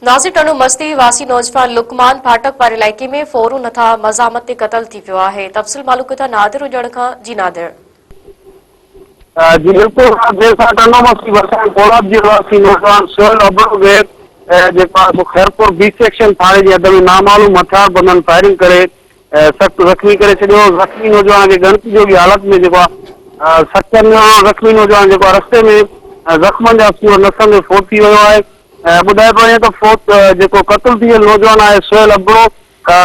ناظر ٽنڊو مستي واسي نوجوان لقمان ڦاٽڪ واري علائقي ۾ ڦورون هٿان مزاحمت تي قتل ٿي ويو آهي تفصيل معلوم ڪيون ٿا نادر اڄڻ کان جي نادر. جي بلڪل جنهن سان ٽنڊو مستي ڀرسان ڪولاب جي رهواسي نوجوان سهيل ابڙو کي جيڪو آهي سو خيرپور بي سيڪشن ٿاڻي جي حد ۾ نامعلوم هٿياربندن فائرنگ ڪري سخت زخمي ڪري ڇڏيو زخمي نوجوان کي ڳڻتي جوڳي حالت ۾ جيڪو آهي سکر نيو زخمي نوجوان جيڪو آهي رستي ۾ زخمن جا سور نه سهندي فوت ٿي ويو آهي ٻڌايو پيو وڃي ته فوت جيڪو قتل ٿي ويل نوجوان آهي سهيل ابڙو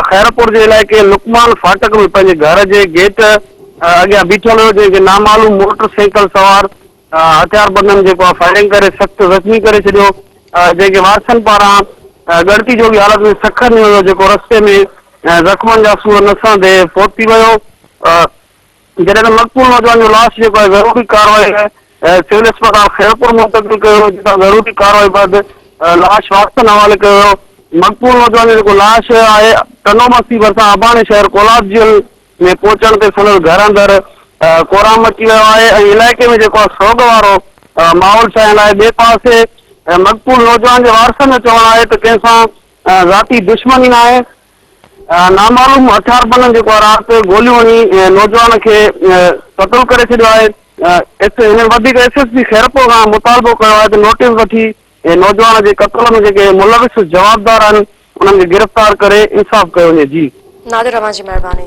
خيرپور جي علائقي لقمان ڦاٽڪ ۾ پنهنجي گهر جي گيٽ اڳيان بيٺل هيو جنهن کي نامعلوم موٽر سائيڪل سوار هٿياربندن جيڪو آهي فائرنگ ڪري سخت زخمي ڪري ڇڏيو جنهن کي وارثن پاران ڳڻتي جوڳي حالت ۾ سکر نيو ويو جيڪو رستي ۾ زخمن جا سور نه سهندي فوت ٿي ويو جڏهن ته مقتول نوجوان جو لاش جيڪو آهي ضروري ڪارروائي لاء سول اسپتال خيرپور منتقل ڪيو ويو جتان ضروري ڪارروائي بعد لاش وارثن حوالي ڪيو ويو مقتول نوجوان جو جيڪو لاش آهي ٽنڊو مستي ڀرسان اباڻي شهر ڪولاب جيل ۾ پهچڻ تي سندس گهر اندر ڪهرام مچي ويو آهي ۽ علائقي ۾ جيڪو آهي سوڳ وارو ماحول ڇانيل آهي ٻئي پاسي مقتول نوجوان جي وارثن جو چوڻ آهي ته ڪنهن سان ذاتي دشمني ناهي نامعلوم هٿياربندن جيڪو آهي رات گوليون هڻي نوجوان کي قتل ڪري ڇڏيو آهي هنن وڌيڪ ايس ايس پي خيرپور کان مطالبو ڪيو آهي ته نوٽيس وٺي نوجوان جي قتل ۾ جيڪي ملوث جوابدار آهن انهن کي گرفتار ڪري انصاف ڪيو وڃي جي. نادر اوهان جي مهرباني.